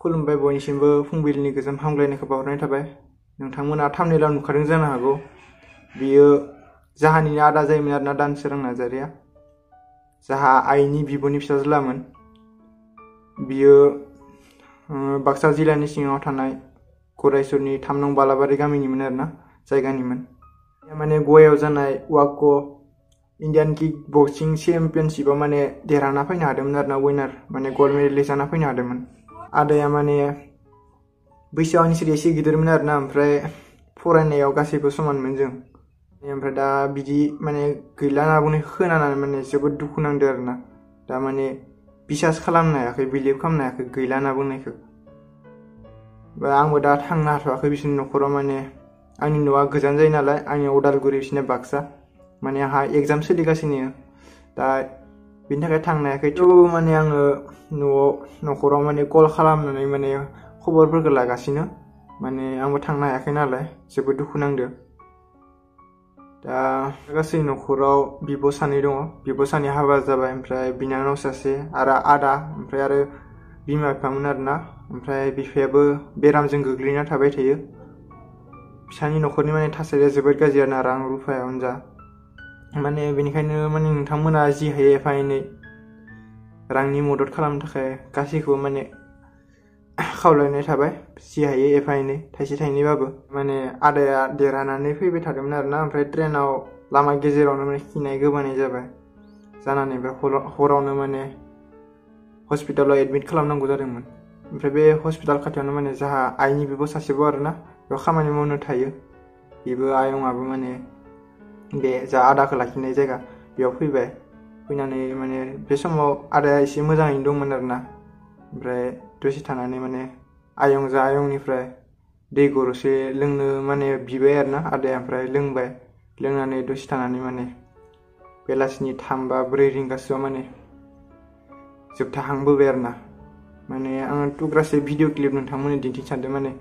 खुलुमबाय बयनिसिमबो फुंबिलिनि गोजोन हामग्लायनायखौ बावहरनाय थाबाय। नोंथांमोना थाम्बनेइलाव नुखादों जानो हागौ। बियो जाहानिनो आदा जायोमोन आरोना दानसोरां नार्जारिया। जाहा आइनि बिब'नि फिसाज्लामोन। बियो बाक्सा जिल्लानि सिङाव थानाय गरायसरनि 3 नं बालाबारि गामिनिमोन आरोना जायगानिमोन। माने गवायाव जानाय वाक' इन्डियान किक बक्सिं चेम्पियनशिपआव माने देरहाना फैनो हादोंमोन आरोना विनार माने गल्ड मेडेलिस्ट जाना फैनो हादोंमोन। आदाया माने बैसोआव आंनिख्रुइ एसे गिदिरमोन आरोना, ओमफ्राय फरायनायाव गासैबो समानमोन जों। ओमफ्राय दा बिदि माने गैला होनना बुंनायखौ खोनानानै माने जोबोद दुखु नांदों आरोना। दा माने बिसास खालामनो हायाखै, बिलिभ खालामनो हायाखै गैला होनना बुंनायखौ। आंबो दा थांनो हाथ'वाखै बिसोरनि न'खराव। माने आंनि न'आ गोजान जायो नालाय, आंनि उदालगुरि बिसोरना बाक्सा। माने आंहा एग्जाम सोलिगासिनो दा बिनि थाखाय थांनो हायाखै। थेवबो माने आङो न'खराव माने कल खालामनानै माने खबरफोरखौ लागासिनो। माने आंबो थांनो हायाखै नालाय जोबोद दुखु नांदों। दा गासै न'खराव बिब' सानै दङ। बिब' सानै हाबा जाबाय, ओमफ्राय बिनानाव सासे आरो आदा, ओमफ्राय आरो बिमा बिफामोन आरोना। ओमफ्राय बिफायाबो बेरामजों गोग्लैना थाबाय थायो। फिसानि न'खरनि माने थासारिया जोबोद गाज्रि आरोना, रां रुफायावनो जा। माने बेनिखायनो माने नोंथांमोना जि हायो एफा एनै रांनि मदद खालामनो थाखाय गासैखौबो माने खावलायनाय थाबाय। जि हायो एफा एनै थाइसे थाइनैबाबो। माने आदाया देरहानानै फैबाय थादोंमोन आरोना, ओमफ्राय ट्रेनाव लामा गेजेरावनो माने खिनाय गोबानाय जाबाय जानानै ओमफ्राय हरावनो माने हस्पिटालाव एडमिट खालामनांगौ जादोंमोन। ओमफ्राय बे हस्पिटाल खाथियावनो माने जाहा आइनि बिब' सासेबो आरोना बेयाव खामानि मावनो थायो। बेबो आयंआबो माने बे जा आदाखौ लाखिनाय जायगा बेयाव फैबाय। फैनानै माने बे समाव आदाया एसे मोजाङैनो दंमोन आरोना। ओमफ्राय दसे थानानै माने आयंनिफ्राय दै गरदसे लोंनो माने बिबाय आरोना आदाया, ओमफ्राय लोंबाय। लोंनानै दसे थानानै माने बेलासिनि 3 बा 4 रिंगासोआव माने जोबथाहांबोबाय आरोना। माने आङो थुग्रासे भिडिअ क्लिप नोंथांमोननो दिन्थिनो सानदों। माने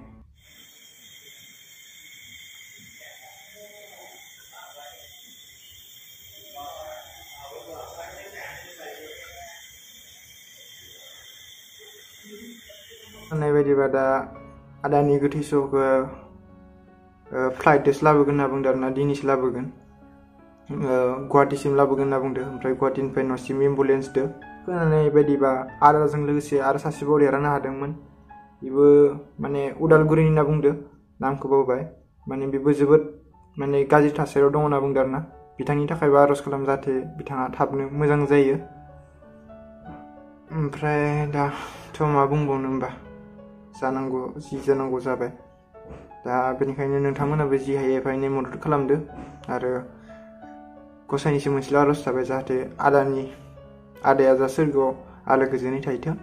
होननाय बायदिबा दा आदानि गोथै सहखौ फ्लाइटजोंसो लाबोगोन होनना बुंदों आरोना, दिनैसो लाबोगोन। गुवाहाटिसिम लाबोगोन होनना बुंदों। ओमफ्राय गुवाहाटिनिफ्राय न'सिम एम्बुलेन्सजों। खोनानाय बायदिबा आदाजों लोगोसे आरो सासेबाव देरहानो हादोंमोन। बेबो माने उदालगुरिनि होनना बुंदों, नामखौ बावबाय। माने बेबो जोबोद माने गाज्रि थासारियाव दङ होनना बुंदों आरोना। बिथांनि थाखायबो आर'ज खालाम जाहाथे बिथाङा थाबनो मोजां जायो। ओमफ्राय दाथ' मा बुंबावनो होमबा, जानांगौ जि जानांगौ जाबाय। दा बेनिखायनो नोंथांमोनाबो जि हायो एफा एनै मदद खालामदो। आरो गसाइनिसिम मोनसेल' आर'ज थाबाय, जाहाथे आदाया जा सोरगोआव आलो गोजोनै थाहैथों।